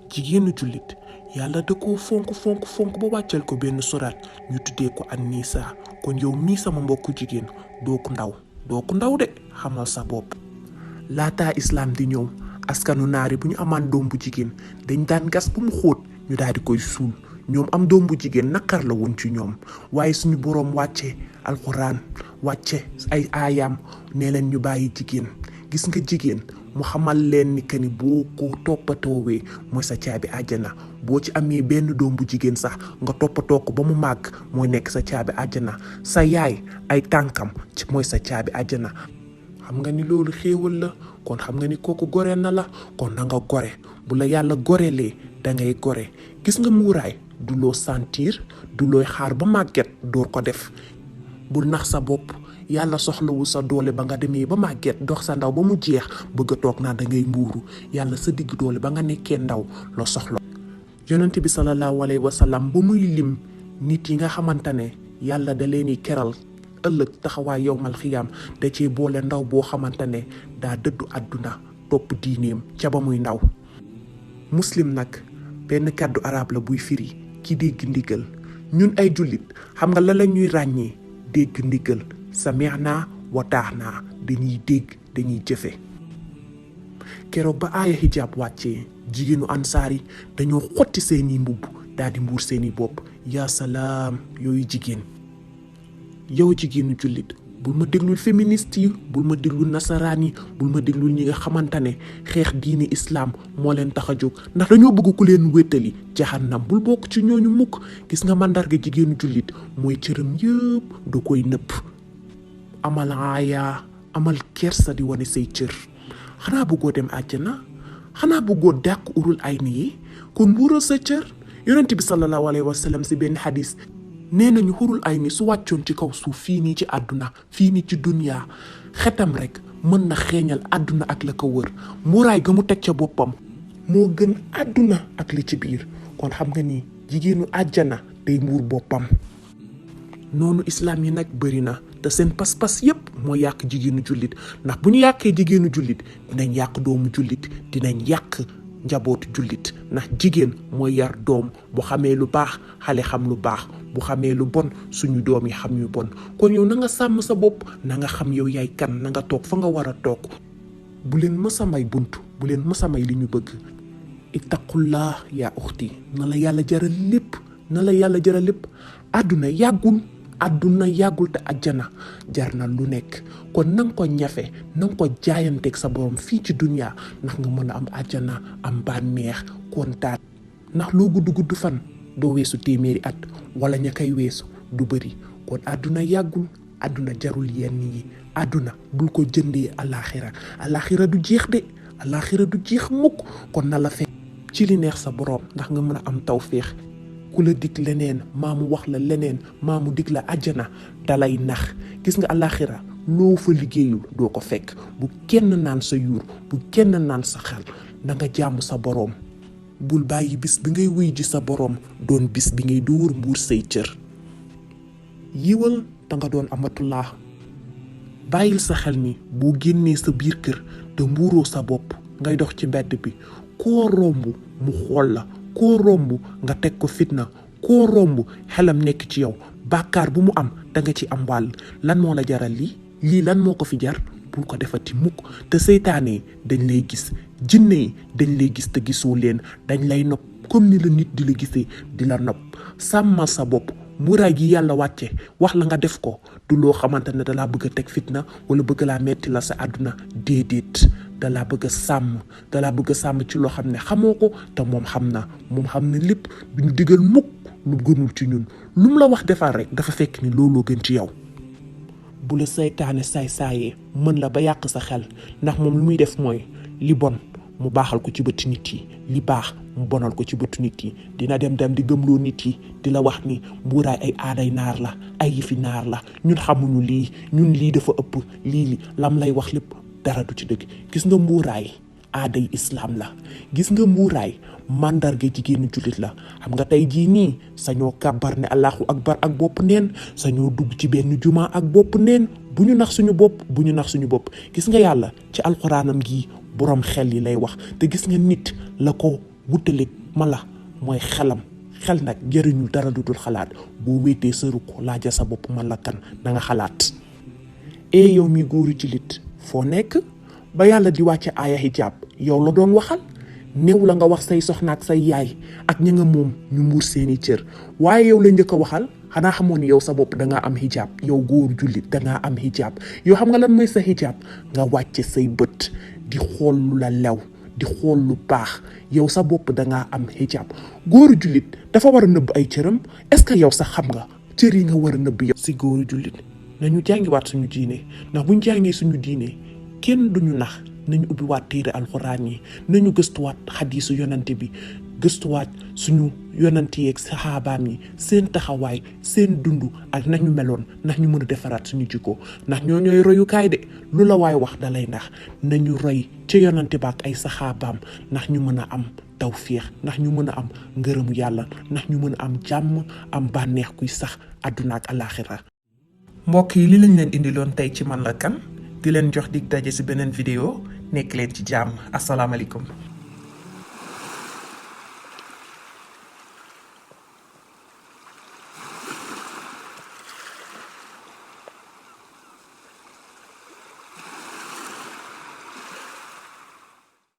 jigéenu jullit yàlla da koo fonk ba wàccal ko benn soraat ñu tuddee ko an-nisaa. kon yow mii sama mbokku jigéen doo ko ndaw de xamal sa bopp. laataa islam di ñëw askanu naari bu ñu amaan doom bu jigéen dañ daan gas bu mu xóot ñu daal di koy suul. ñoom am doom bu jigéen nakar la woon ci ñoom waaye suñu boroom wàcce alxuraan wàcce ay aayaam nee leen ñu bàyyi jigéen. gis nga jigéen mu xamal leen ni que ni boo ko toppatoowee mooy sa caabi àjjana. boo ci amee benn doom bu jigéen sax nga toppatoo ko ba mu màgg mooy nekk sa caabi àjjana. sa yaay ay tànkam ci mooy sa caabi àjjana. xam nga ni loolu xéewal la kon xam nga ni kooku gore na la kon da nga gore bu la yàlla gorelee da ngay gore. gis nga muuraay du loo sentir du looy xaar ba màgget door ko def. bul nax sa bopp yàlla soxlawul sa doole ba nga demee ba màgget dox sa ndaw ba mu jeex bëgg a toog naa da ngay mbuuru. yàlla sa digg doole ba nga nekkee ndaw la soxla. yonent bi sallallahu alayhi wa sallam ba muy lim nit yi nga xamante ne yàlla da leen di keral ëllëg taxawaay yowmal xiyaam da cee boole ndaw boo xamante ne daa dëddu àdduna topp diineem ca ba muy ndaw. muslim nag benn kàddu arab la buy firi ki dégg ndigal. ñun ay jullit xam nga la ñuy ràññee dégg ndigal sami'na wa ta'na dañuy dégg dañuy jëfe. keroog ba aaya hijab wàccee jigéenu ansaar yi dañoo xotti seeni mbubb daal di mbuur seeni bopp. yaa salaam yooyu jigéen. yow jigéenu jullit bul ma déglul féministe yi bul ma déglul nasaraan yi bul ma déglul ñi nga xamante ne xeex diini islam moo leen tax a jóg ndax dañoo bëgg ku leen wéttali jahannam. bul bokk ci ñooñu mukk. gis nga màndarga jigéenu jullit mooy cëram yëpp da koy nëpp. amal aaya amal kersa di wane say cër. xanaa bëggoo dem àjjana xanaa bëggoo dàq urul ay ni yi kon mbuural sa cër. yonent bi sallallahu alayhi wa sallam si benn xadis nee nañu xurul ay ni su wàccoon ci kaw suuf fii nii ci àdduna fii nii ci duniya xetam rek mën na xeeñal àdduna ak la ko wër. muuraay ga mu teg ca boppam moo gën àdduna ak li ci biir. kon xam nga ni jigéenu àjjana day muur boppam. noonu islam yi nag bëri na te seen pas-pas yépp moo yàq jigéenu jullit ndax bu ñu yàqee jigéenu jullit dinañ yàq doomu jullit dinañ yàq njabootu jullit. ndax jigéen mooy yar doom bu xamee lu baax xale xam lu baax bu xamee lu bon suñu doom yi xam yu bon. kon yow na nga sàmm sa bopp na nga xam yow yaay kan na nga toog fa nga war a toog. bu leen mës a may bunt bu leen mës a may li ñu bëgg. ittaqullah yaa uxti na la yàlla jaral lépp na la yàlla jaral lépp. àdduna yàggul te àjjana jar na lu nekk. kon na nga ko ñafe na nga ko jaayanteeg sa borom fii ci dunya ndax nga mën a am àjjana am bànneex kontaan. ndax loo gudd fan doo weesu téeméeri at wala ña koy weesu du bëri. kon àdduna yàggul àdduna jarul yenn yi. àdduna bul ko jëndee alaxira du jeex de alaxira du jeex mukk. kon na la fekk ci li neex sa borom ndax nga mën a am tawféex. ku la dig leneen maamu wax la leneen maamu dig la àjjana dalay nax. gis nga alaxira loo fa liggéeyul doo ko fekk. bu kenn naan sa yuur bu kenn naan sa xel na nga jaamu sa boroom. bul bàyyi bis bi ngay wuy ji sa boroom doon bis bi ngay dóor mbuur say cër. yiwal da nga doon amatullah. bàyyil sa xel ni boo génnee sa biir kër te mbuuroo sa bopp ngay dox ci mbedd bi koo romb mu xool la. koo romb nga teg ko fitna koo romb xelam nekk ci yow bàkkaar bu mu am da nga ci am wàll. lan moo la jaral lii lan moo ko fi jar bul ko defati mukk. te seytaane dañ lay gis jinne yi dañ lay gis te gisoo leen dañ lay nopp comme ni la nit di la gisee di la nopp. sàmmal sa bopp. muuraay gi yàlla wàcce wax la nga def ko du loo xamante ne dalaa bëgg a teg fitna wala bëgg laa metti la sa àdduna déedéet. dalaa bëgg a sàmm ci loo xam ne xamoo ko te moom xam na lépp bi ñu digal mukk lu gënul ci ñun. lu mu la wax defal rek dafa fekk ni looloo gën ci yow. bu la saytaane saay-saayee mën la ba yàq sa xel ndax moom lu muy def mooy li bon mu baaxal ko ci bëtu nit yi li baax mu bonal ko ci bëtu nit yi. dina dem di gëmloo nit yi di la wax ni mbuuraay ay aaday naar la ay yëfi naar la ñun xamuñu lii dafa ëpp lii lam lay wax lépp dara du ci dëgg. gis nga mbuuraay aaday islam la. gis nga mbuuraay mandarga jigéenu jullit la. xam nga tey jii nii sañoo kàbbar ne allahu akbar ak bopp neen sañoo dugg ci benn juma ak bopp neen. bu ñu nax suñu bopp gis nga yàlla ci alxuraanam gi boroom xel yi lay wax te gis nga nit la ko wutaleeg mala mooy xelam xel nag jëriñu dara lu dul xalaat boo wéetee sa ruq laaja sa bopp man la kan na nga xalaat. yow mi góoru jullit foo nekk ba yàlla di wàcce aaya hijab yow la doon waxal néew la nga wax say soxna ak say yaay ak ña nga moom ñu muur seeni cër waaye yow la njëkk a waxal. xanaa xamoon yow sa bopp dangaa am hijab yow góor jullit dangaa am hijab yow xam nga lan mooy sa hijab nga wàcce say bët di xool lu la lew di xool lu baax yow sa bopp dangaa am hijab. góoru jullit dafa war a nëbb ay cëram est-ce que yow sax xam nga cër yi nga war a nëbb yow si góoru jullit. nañu jàngiwaat suñu diine ndax buñ jàngee suñu diine kenn duñu nax nañu ubbiwaat téere alxuraan yi nañu gëstuwaat xadiisu yonante bi gëstuwaat suñu yonante yeeg saxaabaam yi seen taxawaay seen dund ak nañu meloon ndax ñu mën a defaraat suñu jikko ndax ñoo ñooy royukaay de lu la waay wax dalay ndax nañu roy ca yonante ba ak ay saxaabaam ndax ñu mën a am tawfiix ndax ñu mën a am ngërëmu yàlla ndax ñu mën a am jàmm am bànneex kuy sax àdduna ak alaaxira. mbokk yi li lañ leen indiloon tey ci man la kan di leen jox dig daje si beneen vidéo nekk leen ci jàmm asalaamaaleykum.